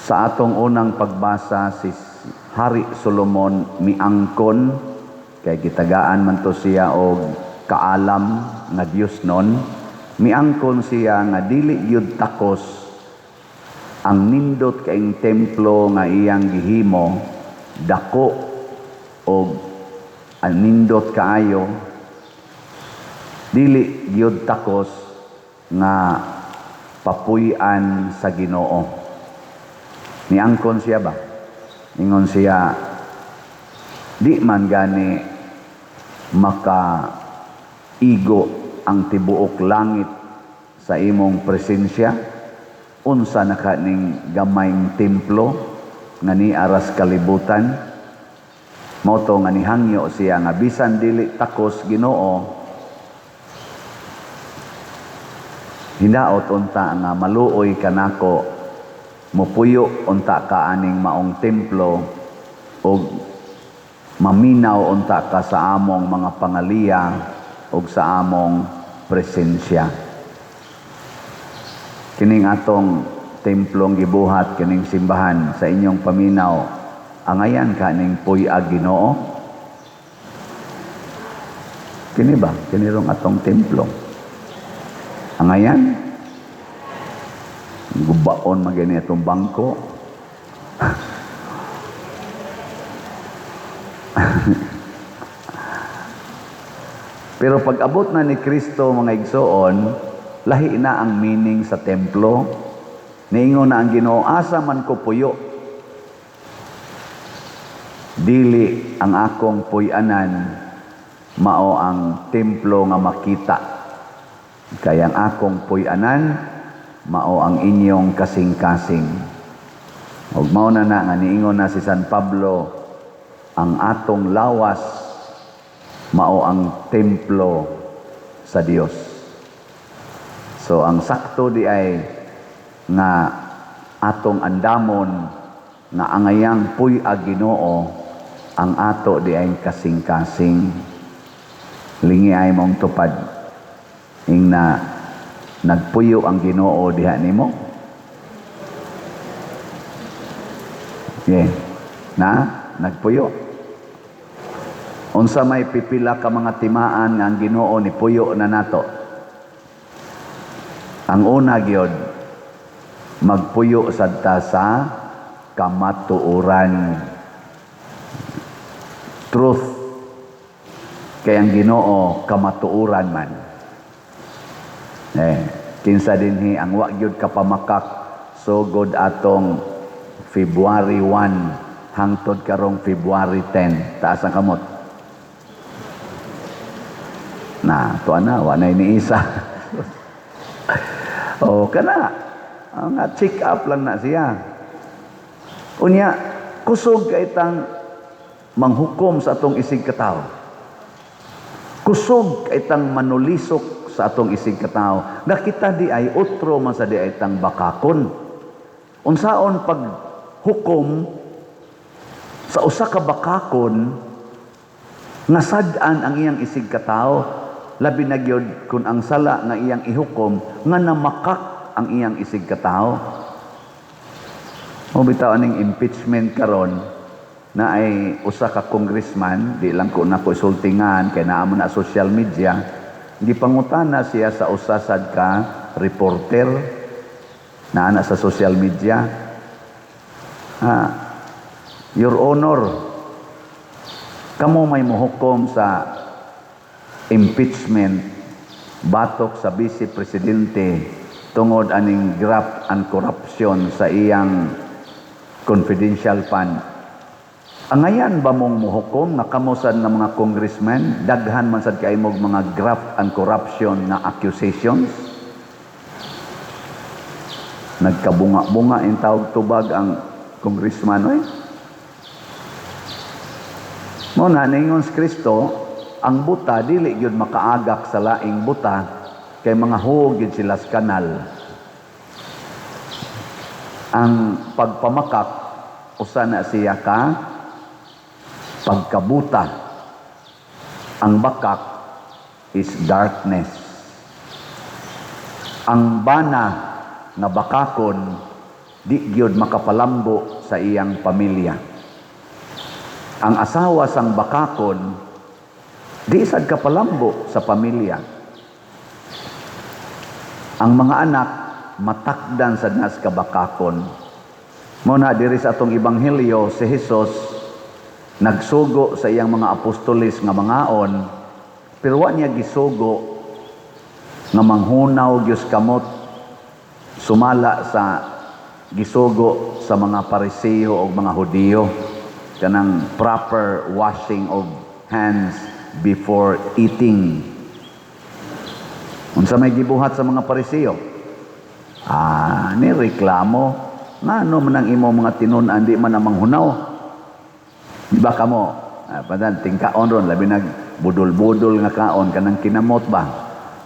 Sa atong unang pagbasa, si Hari Solomon miangkon kay gitagaan man to siya og kaalam nga Dios nun. Miangkon siya nga dili gyud takos ang nindot kaing templo nga iyang gihimo, dako og ang nindot kaayo, dili gyud takos nga papuy-an sa Ginoo. Niangkon siya ba? Ingon siya, di man gani maka igo ang tibuok langit sa imong presensya, unsa na ka ning gamayng templo nga niaras kalibutan. Mao to nga nihangyo siya nga bisan dili takos Ginoo, hinaot unta nga maluoy kanako, mupuyo unta ka aning maong templo ug maminaw unta ka sa among mga pangaliya ug sa among presensya. Kining atong templong gibuhat, kining simbahan, sa inyong paminaw, angayan ka ning puy-ag Ginoo? Kini ba? Kini rong atong templo. Angayan? Gubaon man gani atong bangko. Pero pag abot na ni Kristo, mga igsoon, lahi na ang meaning sa templo. Niingon na ang Ginoo, asa man ko puyo? Dili ang akong puy-anan mao ang templo nga makita. Kaya ang akong puy-anan mao ang inyong kasing-kasing. Ug mao na na nga niingon na si San Pablo, ang atong lawas mao ang templo sa Dios. So ang sakto di ay nga atong andamon nga angayang puy-ag Ginoo ang ato di ay kasing-kasing. Lingi ay mong tupad ing na nagpuyo ang Ginoo diha nimo. Yeah. Na nagpuyo. Unsa may pipila ka mga timaan nga ang Ginoo ni puyo na nato? Ang una gyud, magpuyo sad ta sa kamatuoran. Truth. Kay ang Ginoo kamatuoran man. Kinsa dinhi ang wa gyud kapamakak sugod atong February 1 hangtod karong February 10? Taas ang kamot. Na, tuwa na, wa na ni isa. O, kana. Ang check up lang na siya. Unya, kusog kay tang manghukom sa atong isig katawo. Kusog kay tang manulisok sa atong isig katawo. Nga kita di ay utro man sa di ay tang bakakon. Unsaon pag hukom sa usa ka bakakon nga sad-an ang iyang isig katawo, labi na gyud kun ang sala nga iyang ihukom nga namakak ang iyang isig katawo? Mo bitaw aning impeachment karon na ay usa ka congressman, di lang ko na ko isultingan kay naa mo na social media, gipangutana siya sa usa sad ka reporter naa na sa social media. Ah, "Your Honor, kamo may mohukom sa impeachment batok sa Vice Presidente tungod aning graft and corruption sa iyang confidential fund. Angayan ba mong muhukom nga kamo sad nga mga congressman, daghan man sad kay mog mga graft and corruption nga accusations?" Nagkabunga-bunga in tawag tubag ang congressman oy. Mo na ningon si Kristo, ang buta dili gyud makaagak sa laing buta kay mga huog gyud sila sa kanal. Ang pagpamakak usa na siya ka pagkabuta. Ang bakak is darkness. Ang bana nga bakakon Di gyud makapalambo sa iyang pamilya. Ang asawa sang bakakon di sad kapalambo sa pamilya. Ang mga anak matakdan sad nas kabakakon. Mao na diri sa atong ebanghelyo, si Jesus nagsugo sa iyang mga apostoles nga mangaon, pero wa niya gisugo nga manghunaw gyud kamot sumala sa gisugo sa mga Pariseo o mga Hudiyo, kanang proper washing of hands before eating. Unsa may gibuhat sa mga Pariseo? Ni reklamo, ngano man ang imo mga tinun-an di man ang manghunaw? Di ba kamo? Padan tingkaon ron, labi nag budol-budol nga kaon, kanang kinamot ba?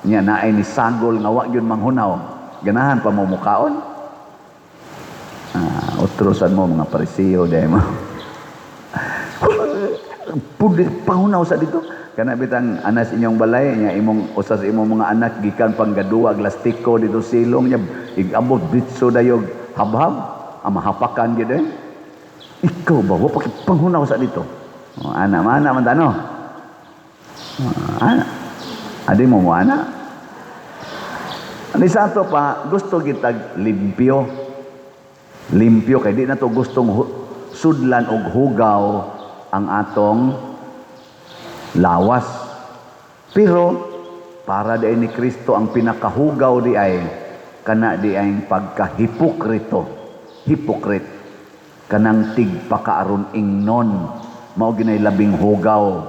Nya naay ni sagol nga wa gyud manghunaw. Ganahan pa mo mukaon? Otro sad mo mga Pariseo dahil mo. Pudi pahunaw sa dito. Kana bitang anas inyong balay nya, imong usa sa imong mga anak gikan pang gaduwa lastiko dito silong nya, igabot ditso dayog habhab, ang mahapakan gid eh. Ikaw ba wa pa panghunaw sa dito? Oh, ana mana man tano. Oh, ana. Adi mo mo ana. Ani sa ato pa gusto gitag limpyo. Limpyo kay di na to gustong sudlan og hugaw ang atong lawas. Pero para di ni Kristo, ang pinakahugaw di ay kana di ay pagkahipokrito. Hypocrite. Kanang tigpakaaron ingnon, mao ginay labing hugaw.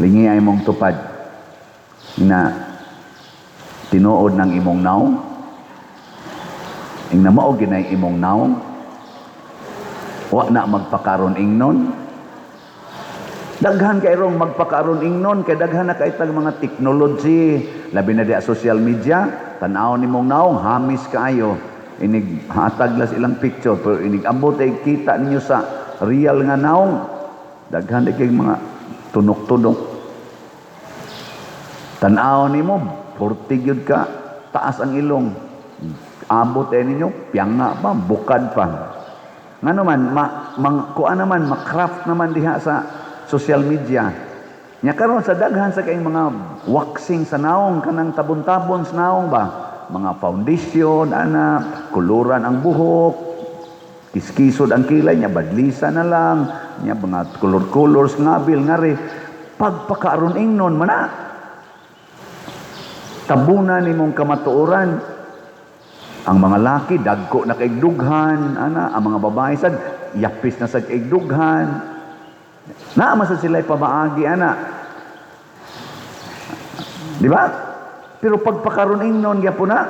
Lingi ay mong tupad na tinuod ng imong naong, ing na mao ginay imong naong, wa na magpakaron ingnon. Daghan kay rong magpakaron ingnon kay daghan na kay tag mga technology, labi na di social media. Tan-aw nimong naong, hamis kaayo, inig hatag las ilang picture, pero inig abot ay kita ninyo sa real nga naong, daghan di kay mga tunok-tunok. Tan-aw nimo, purti gyud ka taas ang ilong, abot ay ninyo piyanga pa, bukad pa. Ngano man ma, mang, kuan naman, ma-craft naman diha sa social media. Nya karon sa daghan sa kayong mga waxing sa naong, kanang tabon-tabon sa naong ba, mga foundation ana, kuluran ang buhok, kiskisod ang kilay niya, badlisa na lang niya, mga color-colors ngabil ngari, pagpakaaron ingnon mana. Tabunan nimong kamatuoran. Ang mga laki dagko na kay dughan ana, ang mga babae sad yapis na sad kay dughan. Naa man sad sila'y pamaagi ana. Di ba? Pero pagpakaron ingnon gyapon na.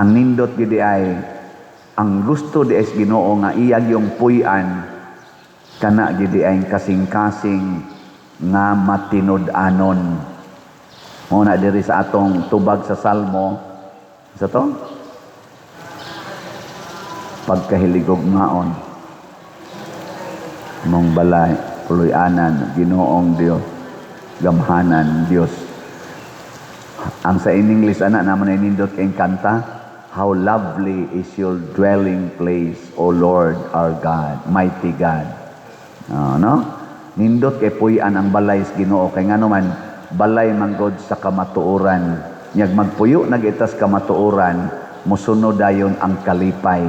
Ang nindot gid ay ang gusto di es Ginoo nga iyag yung puy-an kana gid ay kasing-kasing nga matinud-anon. Mao na diri sa atong tubag sa Salmo sa to pagkahiligog maon mong balay, puloy-anan, Ginoong Dios, gamhanan Dios. Ang sa in English ana naman ay nindot kay kanta, "How lovely is your dwelling place, O Lord our God, mighty God." Oh, no, nindot kay puy-an ang balay sa Ginoo kay ngano man balay manggod sa kamatuoran. Nyag magpuyo nagitas kamatuoran, mosunod dayon ang kalipay.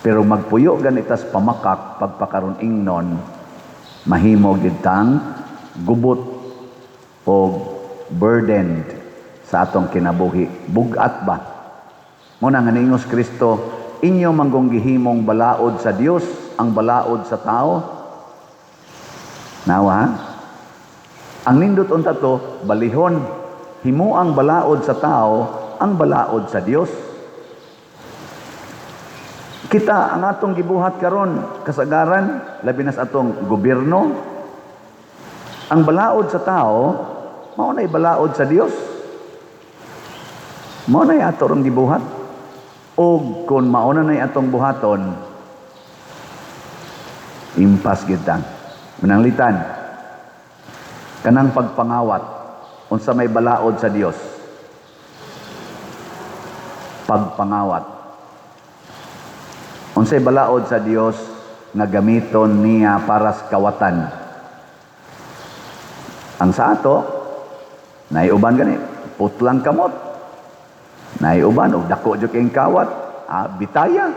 Pero magpuyo ganitas pamakak, pagpakaron ingnon, mahimo gid tang gubot o burdened sa atong kinabuhi. Bugat ba? Mo na nga niingos Kristo, inyo manggong gihimong balaod sa Dios ang balaod sa tao. Nawa? Ang nindot unta to, balihon. Himo ang balaod sa tao ang balaod sa Dios. Kita ang atong gibuhat karon kasagaran, labi na sa atong gobyerno, ang balaod sa tao mao nay balaod sa Dios. Mao nay ato rong gibuhat. Og kung mao na nay atong buhaton, impas gid ta. Mananglitan kanang pagpangawat, unsa may balaod sa Dios? Pagpangawat. Unsay balaod sa Dios nga gamiton niya para sa kawatan? Ang sa ato, naiuban gani, putlang kamot. Naiuban, og dako jud kayong kawat, bitaya,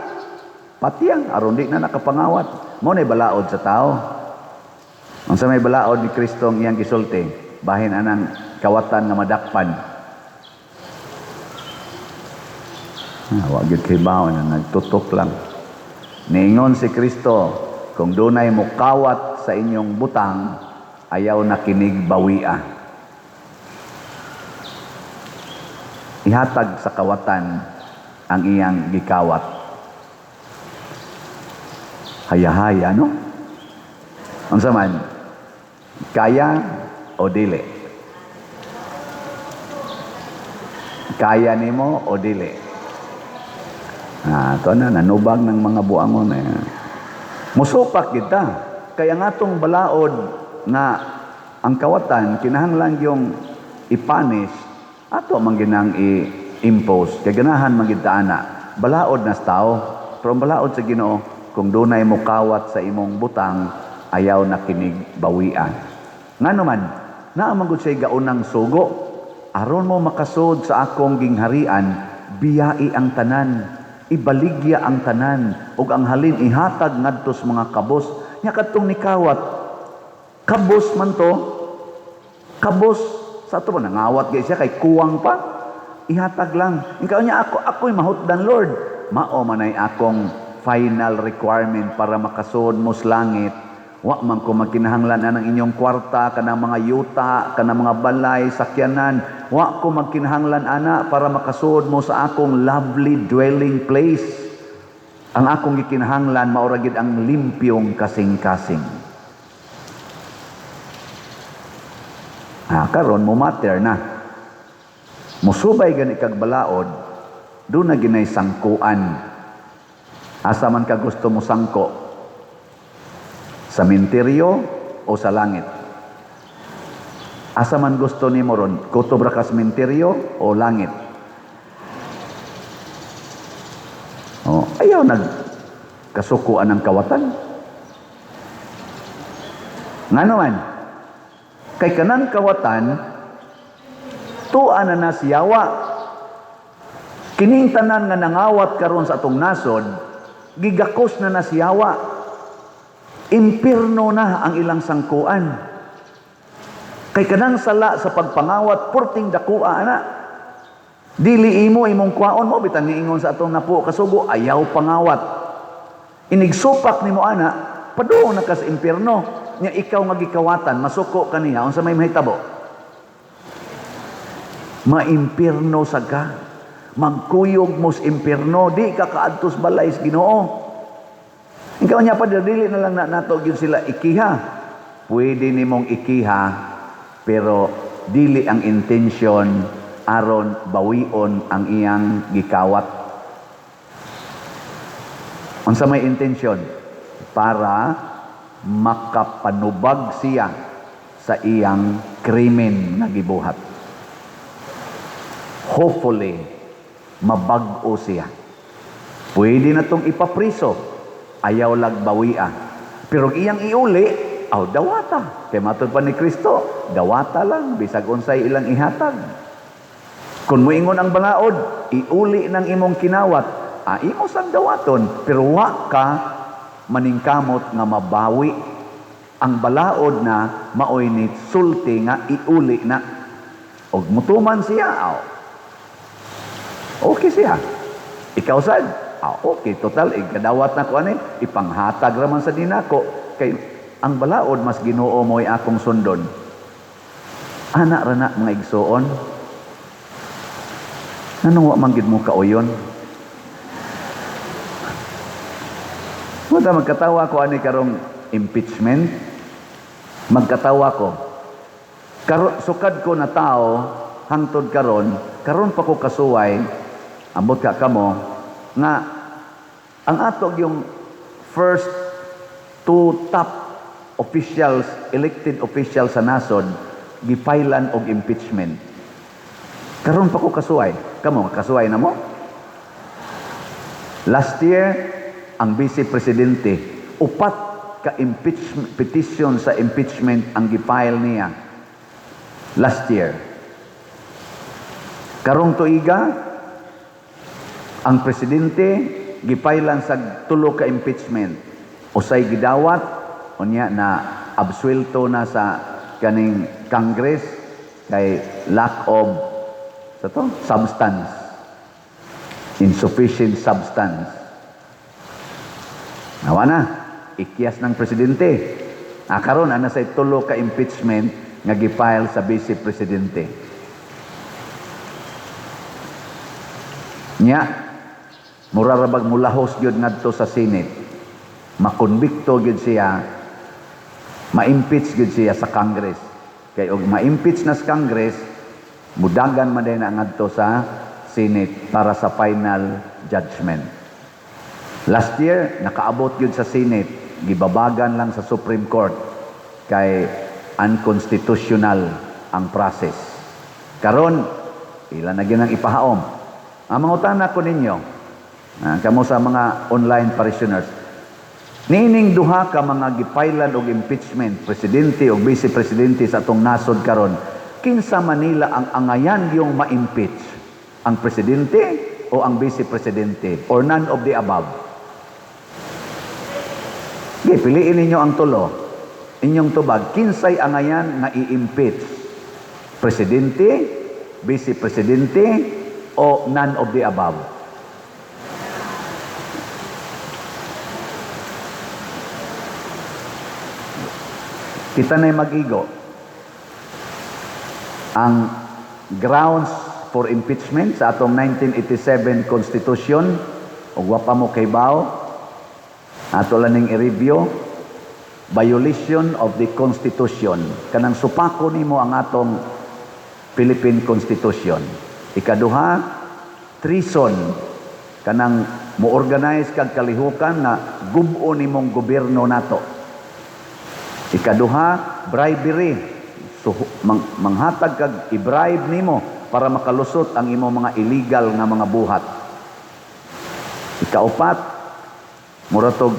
patyang, aron di na nakapangawat. Mao na balaod sa tao. Unsa may balaod ni Kristo ang iyang gisulti bahin anang kawatan nga madakpan? Wa gyud kay baon na nagtutok lang. Niingon si Kristo, kung dunay mukawat sa inyong butang, ayaw na kinig bawia. Ihatag sa kawatan ang iyang gikawat. Hayahaya, no? Unsa man? Kaya o dili? Kaya nimo o dili? Ito na, nanubag ng mga buangon. Musupak kita. Kaya nga itong balaod nga ang kawatan, kinahanglan yung ipanis, ato man ginang i-impose. Kaya ganahan man gid ta ana. Balaod na sa tao. Pero ang balaod sa Ginoo, kung dunay mukawat sa imong butang, ayaw na kinig bawian. Nga naman, naa man gud siya'y gaunang sugo. Aron mo makasud sa akong gingharian, biyai ang tanan, ibaligya ang tanan, ug ang halin ihatag ngadto sa mga kabos. Nya kadtong nikawat, kabos man to, kabos sa ato ba nangawat gay siya kay kuwang pa, ihatag lang. Ikaw niya ako, ako'y mahutdan, Lord. Mao manay akong final requirement para makasud mo sa langit. Wa man ko magkinahanglan anang inyong kwarta, kanang mga yuta, kanang mga balay, sakyanan. Wa ko magkinahanglan ana para makasuod mo sa akong lovely dwelling place. Ang akong gikinahanglan mao ra gid ang limpyong kasing-kasing. Karon mo matter na. Musubay gani kag balaod, do na ginay sangkuan. Asa man ka gusto mo sangko? Sa minteryo o sa langit? Asa man gusto nimo ron? Kutob ra ka sa minteryo o langit? Oh, ayaw nag kasukuan ng kawatan. Nga naman, kay kanang kawatan, tuwa na nasiyawa. Kining tanan nga nangawat karon sa atong nasod, gigakos na nasiyawa. Impirno na ang ilang sangkuan. Kay kanang sala sa pagpangawat, purting dakua ana. Dili imo imong kwaon mo bitang niingon sa atong napuo kasugo, ayaw pangawat. Inigsupak nimo ana, paduong na ka sa impierno. Nya ikaw nga gikawatan, masuko kaniya, unsa may mahitabo? Maimpierno sa ka. Magkuyog mo sa impierno, di ka kaadtos balay sa Ginoo. Ikaw niya pa, dili na lang na nato gyud sila ikiha. Pwede nimong ikiha, pero dili ang intention aron bawion ang iyang gikawat. Unsa may intention? Para makapanubag siya sa iyang krimen nga gibuhat. Hopefully, mabag-o siya. Pwede na tong ipapriso, ayaw lagbawia. Pero iyang iuli, aw dawata. Kay matod pa ni Kristo, dawata lang, bisag unsay ilang ihatag. Kung muingon ang balaod, iuli ng imong kinawat, imo sang dawaton, pero wa ka maningkamot nga mabawi. Ang balaod na maoy ni sulti nga iuli na. Og mutuman siya, aw. Okay siya. Ikaw sad, okay, total, ikadawat na ko ani, ipanghatag raman sa dinako. Kay ang balaod mas Ginoo mo'y akong sundon. Ana ra na mga igsuon. Nganong wa man gid mo kauyon? Wala magkatawa ko ani karong impeachment. Magkatawa ko. Sukad ko na tao hangtod karon, karon pa ko kasuway, ambot ka kamo nga ang ato yung first two top officials, elected officials sa nasod, gipailan og impeachment. Karon pa ko kasuway. Kamo kasuway na mo? Last year, ang vice presidente, upat ka impeachment petition sa impeachment ang gifile niya last year. Karong tuiga, ang presidente gipailan sa tulo ka impeachment. Usay gidawat, unya na absuelto na sa kaning Congress kay lack of sa to substance, insufficient substance. Nawa na ikyas ng presidente. Ah, karon ana say tulo ka impeachment nga gifile sa vice presidente. Nya mura ra bag mulahos gyud ngadto sa Senate, makonbikto gyud siya, ma-impeach gyud siya sa Congress. Kay og ma-impeach na sa Congress, mudagan man din na ngadto sa Senate para sa final judgment. Last year, nakaabot gyud sa Senate, gibabagan lang sa Supreme Court kay unconstitutional ang process. Karon, ila na gyud ang ipahaom. Ang mangutana ko ninyo, kamo sa mga online parishioners, niining duha ka mga gipailan og impeachment, presidente o vice presidente sa atong nasod karon, kinsa Manila ang angayan yung ma-impeach? Ang presidente o ang vice presidente or none of the above? Sige, piliin ninyo ang tulo. Inyong tubag, kinsay angayan nga i-impeach? Presidente, vice presidente, o none of the above? Kita na'y mag-igo. Ang grounds for impeachment sa atong 1987 Constitution, ug wa pa mo kaybaw, ato lang ning i-review, violation of the Constitution. Kanang supako nimo ang atong Philippine Constitution. Ikaduha, treason. Kanang mo-organize kag kalihukan nga gub-o nimong gobyerno nato. Ikaduha, bribery. So, manghatag kag i-bribe nimo para makalusot ang imong mga illegal nga mga buhat. Ikaupat, muratog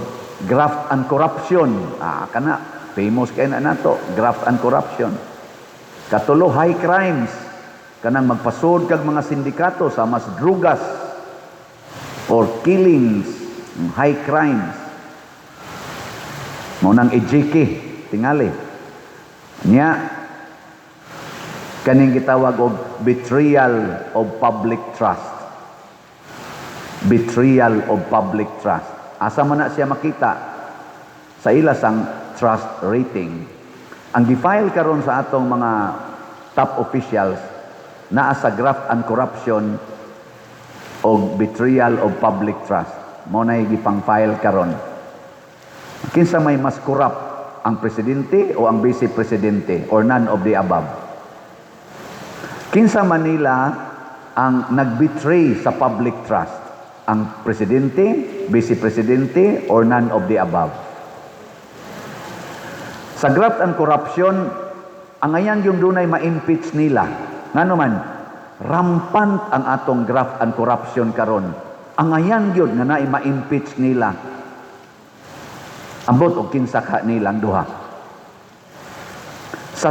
graft and corruption. Ah, kana famous kay na nato, graft and corruption. Katulo, high crimes. Kanang magpasod kag mga sindikato sa mas drugas or killings, high crimes. Mao nang EJK tingali. Nya kaning gitawag og betrayal of public trust. Betrayal of public trust. Asa man na siya makita? Sa ilasang trust rating. Ang gifile karon sa atong mga top officials naa sa graft and corruption o betrayal of public trust. Mao nay gipang-file karon. Kinsa may mas corrupt, ang presidente o ang vice presidente or none of the above? Kinsa Manila ang nagbetray sa public trust? Ang presidente, vice presidente or none of the above? Sa graft and corruption, ang ayan yung dunay ma-impeach nila. Ngano man, rampant ang atong graft and corruption karon. Ang ayan yun nga naay ma-impeach nila. Ambot og kinsa ka nilang duha. Sa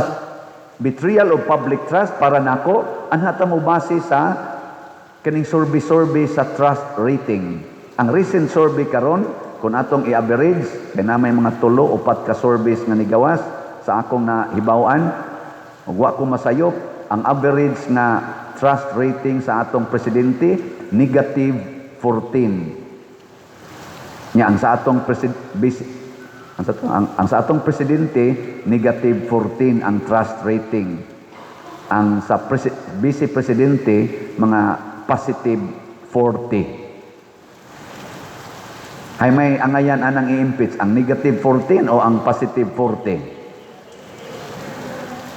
betrayal of public trust, para nako, anhata mo base sa kaning survey-survey sa trust rating. Ang recent survey karon, kung atong i-average, kay na may mga tulo o upat ka surveys nga nigawas sa akong nahibaw-an, ug wa ko masayop, ang average nga trust rating sa atong presidente negative 14. Nya ang sa atong ang sa atong presidente negative 14 ang trust rating. Ang sa vice presidente mga positive 40. Hay may angayan anang i-impeach, ang negative 14 o ang positive 40?